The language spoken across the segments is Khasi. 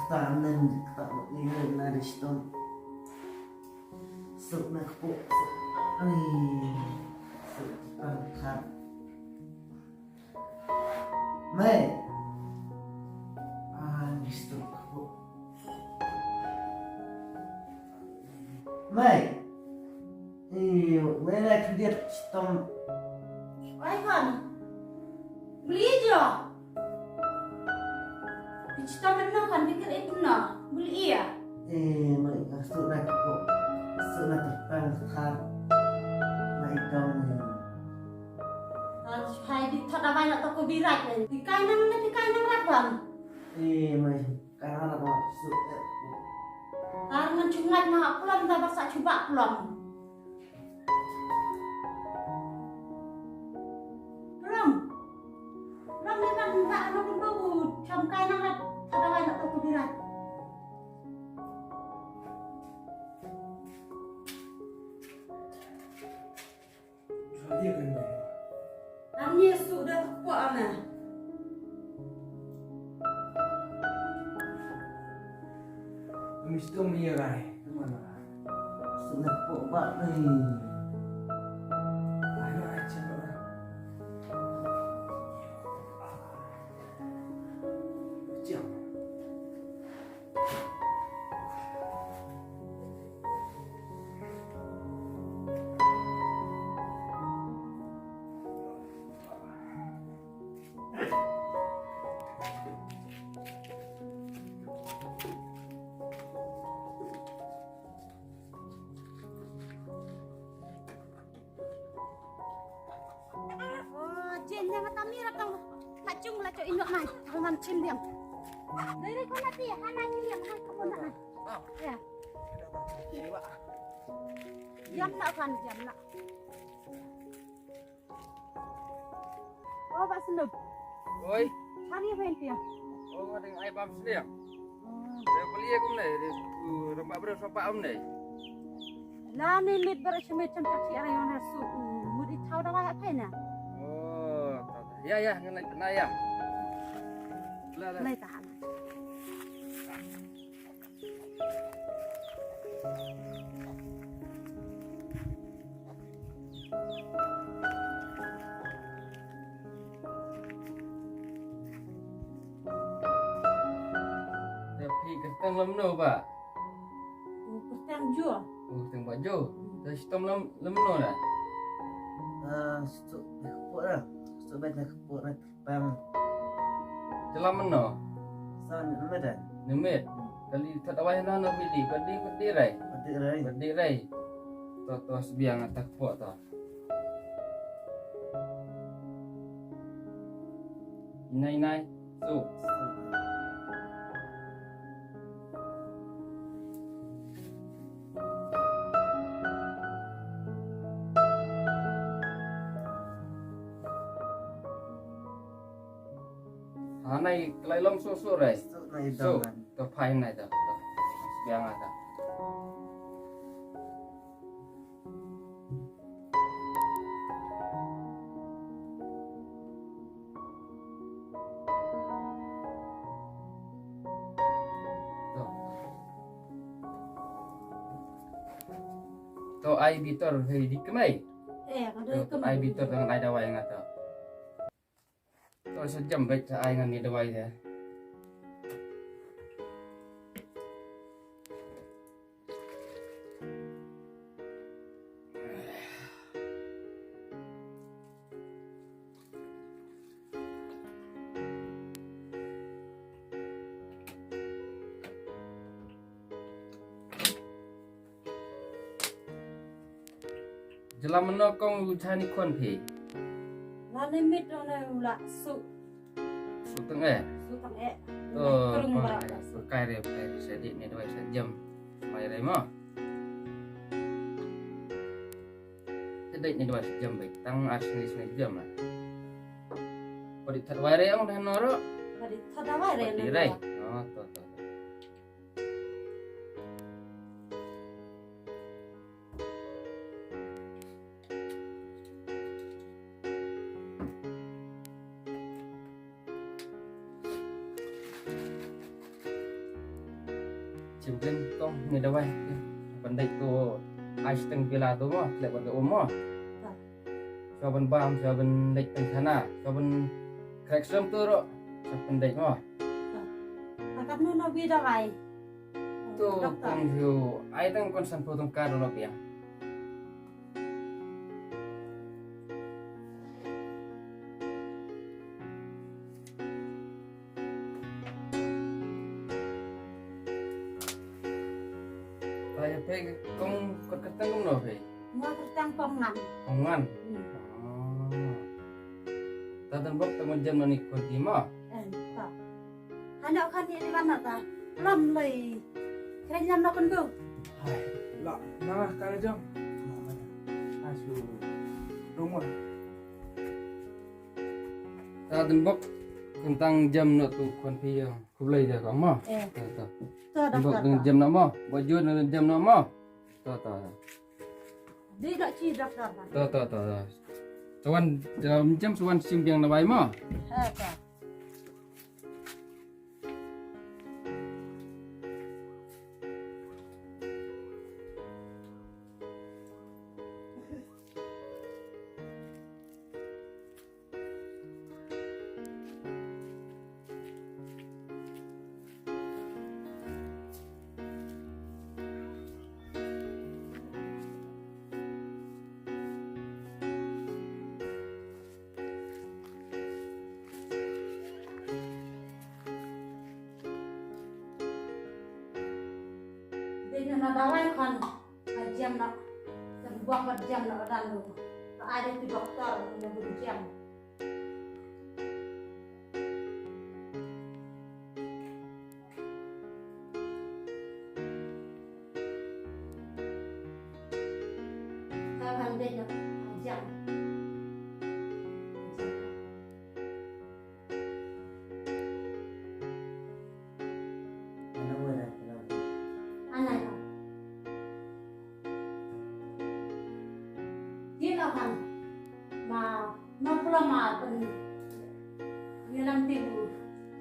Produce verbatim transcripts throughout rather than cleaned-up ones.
Tanem kata ini na di situ. Suk na kepuk. Ai, suk na kepuk. Mai. Ai, suk na kepuk. Mai. Iyo, wena kediat situ. Ai kan. Beli jo. Phi chitom mynno khan, phi kyrpad mynno? Bul ïa. Eh, ma ïa ka suk na ka pok. Suk na ka pang ka thar. Ma ïa ka ni. Ar hai di thot dawai na to ko birai ni. Di kai nang na di kai nang raban. Eh, ma ïa ka nang raban suk eh. Ar ngan chungat na plom da ba sa chuba plom. Ram. Ram ni kan ba ano pun bu cham kai nang rat. Thot dawai na to ko birai. Ram ni su da ko ana. Mister Mirai, kemana? Sudah kok bak ni. Ayo aja lah. Jam. Oh, Jen, yang kata Mira tang kacung la cok inok nai. Alman chin diam. Dari kau nanti ya, hana chin diam, hana kau nak nai. Ya. Diam nak kan, diam nak. Oh, Pak Senduk. Oi. Hari apa yang dia? Oh, ada yang ai bam sendiri. Dia beli aku ni, dia, uh, rempak bro, sopak am ni. Lah ni mit ber semit cem tak siara yang rasu. Mudi tahu dah apa na? Oh, tak, tak. Ya, ya, ngan naik, naik ya. Lah, lah. Naik tahan. Te phi kyrteng lem no ba? Oh, kyrteng Jo. Oh, kyrteng ba Jo. Hmm. Te shitom lem, lem no da? Ah, shitom ba kepok da. Shitom ba kepok da. Pang. Jylla mynno? Sa Nongmit eh? Nongmit. Kali thot dawai hana na phi dih, phi dih, phi dih rai. Phi dih rai. Phi dih rai. To, to, sbiang atta kpoh to. Inai, inai. Su. Hanai klai long su su rai. Su nai dong kan. To phai nai to. Biang ada. To. To ai bitor hei di kemai. Eh, to ai bitor dengan ai dawai nga to. To sa jam bad sa ai ngan ni dawai de. Jylla mynno kong u jhani khon phi? Lane mit one u la su. Su tang eh. Su tang eh. To, kai re, kai re, sa dei ne dawai sa jam. Mai re mo. Sa dei ne dawai sa jam bai. Tang ar sni sni jam la. Padi thad wai re ong dah noro. Padi thad wai re. Padi re. Oh, to, to. Jingkren kong ne dawai. Ban dei tu ai steng pila tu mo, lek ban um mo. Shuwa ban bam, shuwa ban lek pengkhana, shuwa ban krek sem tu ro. Shuwa ban dei mo. Takat nu no bi dawai. Tu kong shu ai tang kon san putong kar lo pia. Ai pe kong kot kyrteng kong no pe. Nga kyrteng Kong Ngan. Kong Ngan. Hmm. Ah. Ta dan bok tang jam na ni kot di ma. En ta. Hana kan ni ni mana ta. Lam lai. Kren jam na kan tu. Hai. La na ka jam. Asu. Rumah. Ta dan bok tang jam na tu kon pi ya. Khublei da ka ma. Eh. Ta ta. To dan bok doktor. Jam na ma. Bok jun dan jam na ma. To to. Di dak chi doktor. To to to. Sawan jam sawan sim biang na bai ma. Eh to. Dei na dawai kan. Ka jam na. Ka buak ka jam na ka dan lu. Ka ai da tu doktor na bu jam. Ka kan dei na ka jam. Ana ya. Ye la kan. Ma, ma pula ma pen. Ye lam tibu.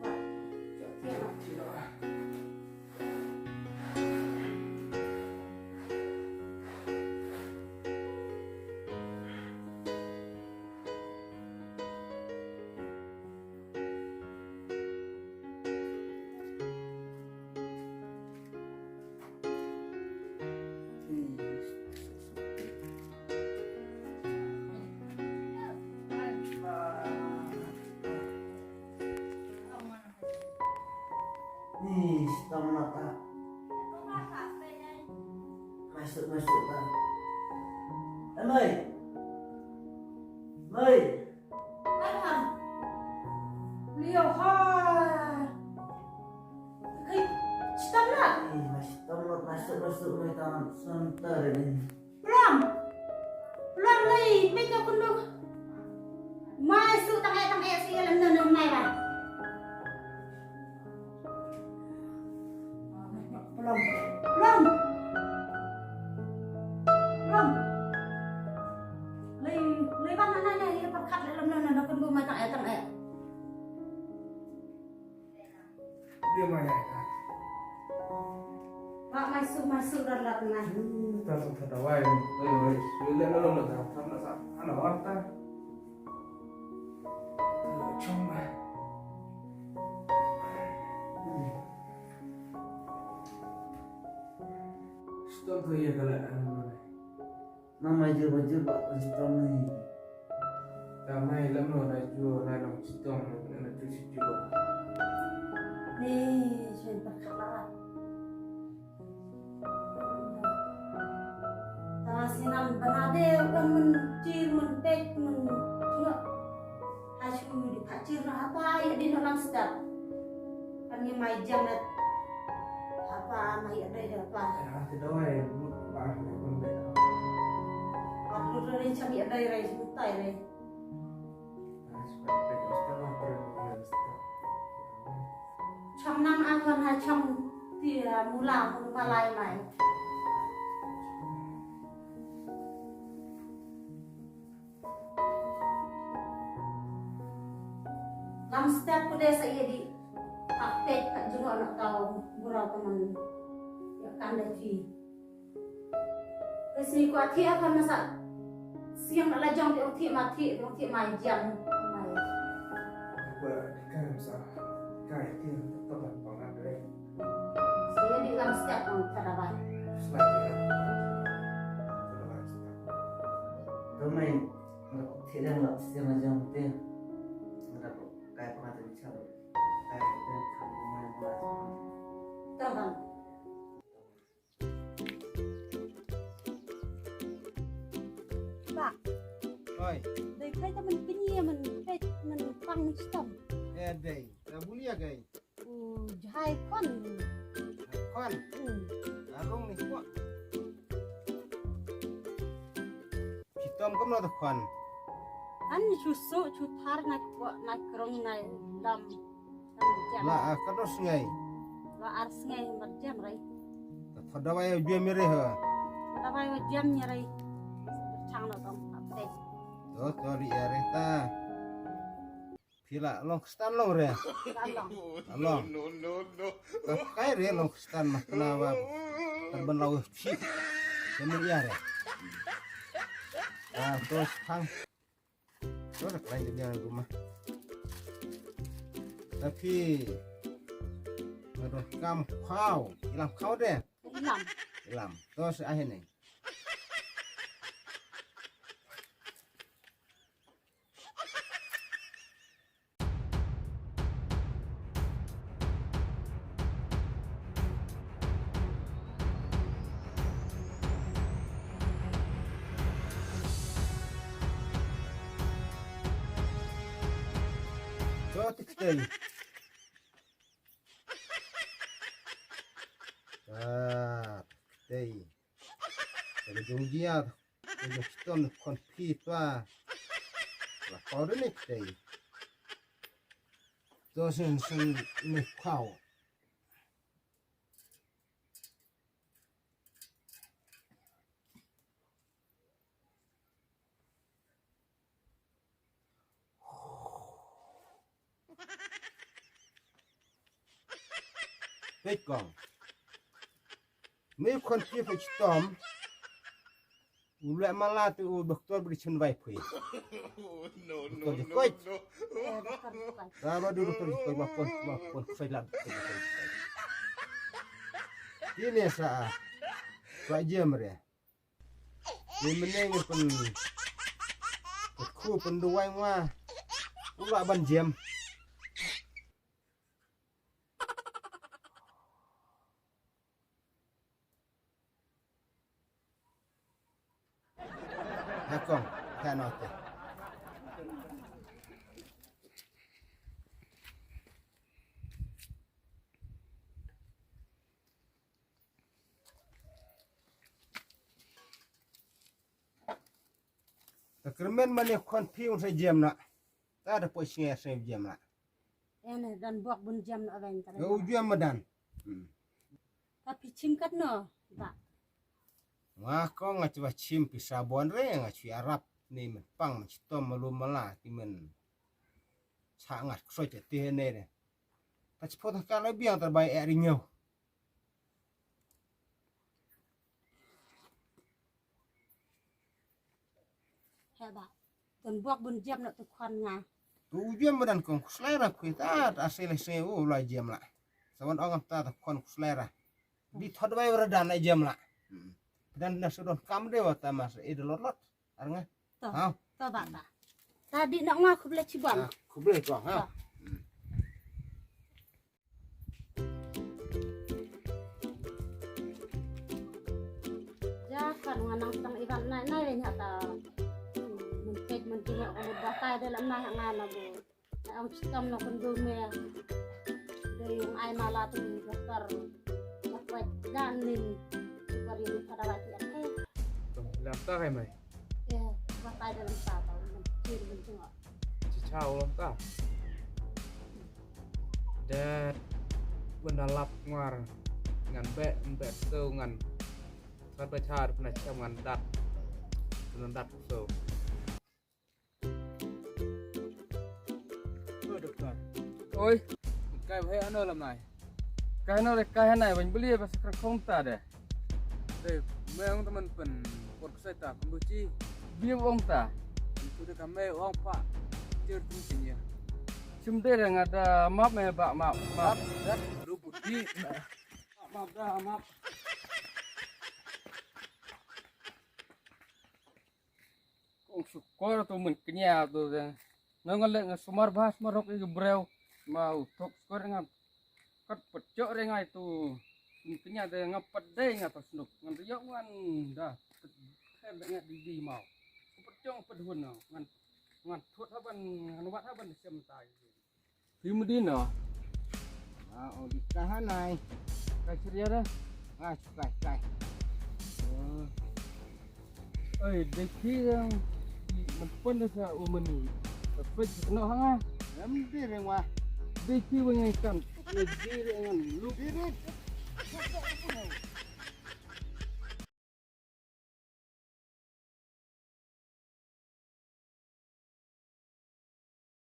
Wa. Ye la. Ni, stam na ta. Masuk, masuk ta. Eh, Mai. Mai. Ai, Mai. Leo, hai. Kai, stam na. Ni, masuk, stam na, masuk, masuk, Mai, tangan sebentar ini. Plom. Plom lai, peit ka kunduk. Mai suk tang eh, tang eh, si lam na na mai ba. Plom. Plom. Plom. Lai, lai ba na na na, ïa pyrkhat lam na na na kunduk mai tang eh, tang eh. Dia mai ai ta. Ba mai suk, mai suk rat lat mai. Hmm, ta suk ta dawai. Oi, oi, oi, le lo lo ta. Ta na sa. Ana wa ta. Chong mai. Hmm. Stop tu ya kala ana mai. Namai jur bajur ba chitom ni. Tamai lam no na ju na long chitom na ju si ju. Ni chen pa khala. Ta sinam bana de kan mun chir mun pek mun chua. Asu di pachir na apa ya di nonang sedap. Kan ni mai jam na apa mai ya dai apa. Ya, ti dawai bu ba ni pun be. Aku tu ni cham ya dai rai sutai rai. Cham nang angon ha cham ti mula mun malai mai. Lam step ku dei sa ïa di. Ka peit ka jngoh na ka gura ka man. Kan da phi. Phi sni kwah thiah kan masa. Siang na la jong phi ong thiah ma thiah, phi ong thiah ma jam. Mai. Kwah kan masa. Kai thiah, to ban pang na dre. Saya di lam step ng tadabai. Slide ya. Tadabai step. Kamai, thiah dang la siang na jong thiah. Nda ko kai pang na dre chalo. Kai thiah kan mai ma. Tadabai. Ba. Oi. Dei kai ta man kini man kai man pang ni stam. Eh, dei. Ta buli ya gai. U jai kon. Kon. Hmm. Arung ni kuak. Chitom kam na ta kon. An chu su chu thar na kuak na krong na lam. La, ah, ka dos ngai. La ar sngai mar jam rai. Ka thot dawai jam rai ha. Dawai jam rai. Chang no tong update. To, to ri ya re ta. Phi la long Khristan long re. Long. Long. No, no, no. Ka kai re long Khristan ma kna wa. Ter ban law chi. Jam ya re. Ah, to thang. Tua dah kelai dia rumah. Tapi aduh kam kau, ilam kau deh. Ilam. Ilam. Terus akhir ni. Tua ti ktei. Ah, ktei. Tua jong jia. Tua jong chitom khon phi tua. La kau dei ni ktei. Tua sen sen ni kau. Peit kong. Me khon phi peit chitom. U leh mala te u doktor bri chen vai phi. Doktor je koit. Ba ba du doktor je koit ba pon ba pon sai la doktor je koit. Kine sa. Ba jem re. Ni meneng pun. Ku pun duwai ngwa. Ula ban jem. Hakong, ha no te. Ta kyrmen mane khon phi un sa jem na. Ta da poi snge sa jem na. Ene dan bok bun jem na ben ta. Yo jem madan. Hmm. Ta phi chim kat no. Ba. Nga ko nga chwa chim pi sabon re nga chwi arap ni men pang men chitom malu mala ki men. Sa ngat ksoi te te ne re. Ta chpo ta ka la biang ta bai e ri nyo. Heba. Tun buak bun jam na tu khon nga. Tu jam badan kong kuslai ra kui ta ta asai lai sai u la jam la. Sawan ong ta ta khon kuslai ra. Di thot bai ra dan la jam la. Hmm. Dan na sudon kam de wa ta mas e de lot lot. Ar nga. To. Ha. To ba ta. Ta di na nga khublei chibon. Ha, khublei kong ha. To. Hmm. Ja kan nga nang tang iban nai nai le nya ta. Mun pek mun jingeh ko ba tai de lam nai nga na bu. Ai ong chitom no kun du me. De yung ai mala tu doktor. Dapat dan nin. Bari ni pada lagi ate. Lam ta hai mai. Ya, ba tai de lam ta ta. Mun chin mun jingeh. Chi chau lam ta. Dad benda lap ngar ngan bek bek tu ngan sat bechar pernah cam ngan dat pernah dat tu. Oi, doktor. Oi. Kai wahai ano lam nai. Kai ano le kai hanai ban beli ba sakra khong ta de. Dei, me ong temen pen por ksai ta kumbu chi. Bim ong ta. Pen tu de ka me ong pa. Chir tum kinya. Chim de nga da map me ba map map. Dap, dap, ru puti. Map da map. Kong sukor tu men kenya tu de. Nong le nga sumar bahas marok i breu. Ma u tok sukor nga. Kat pecok re ngai tu. Kenya de nga pat dei nga tu snuk. Ngan tu yok ngan da. Ter de nga di di mau. Pecok pet hun no. Ngan, ngan thut haban, ngan wat haban sem tai. Hi mudin no. Ah, oh, di kahanai. Kai seria dah. Ah, kai, kai. Oh. Oi, deki yang menpun dah sa umeni. Tapi kena hanga. Em di rengwa. Deki wengai kan. Di rengan lu. Birit.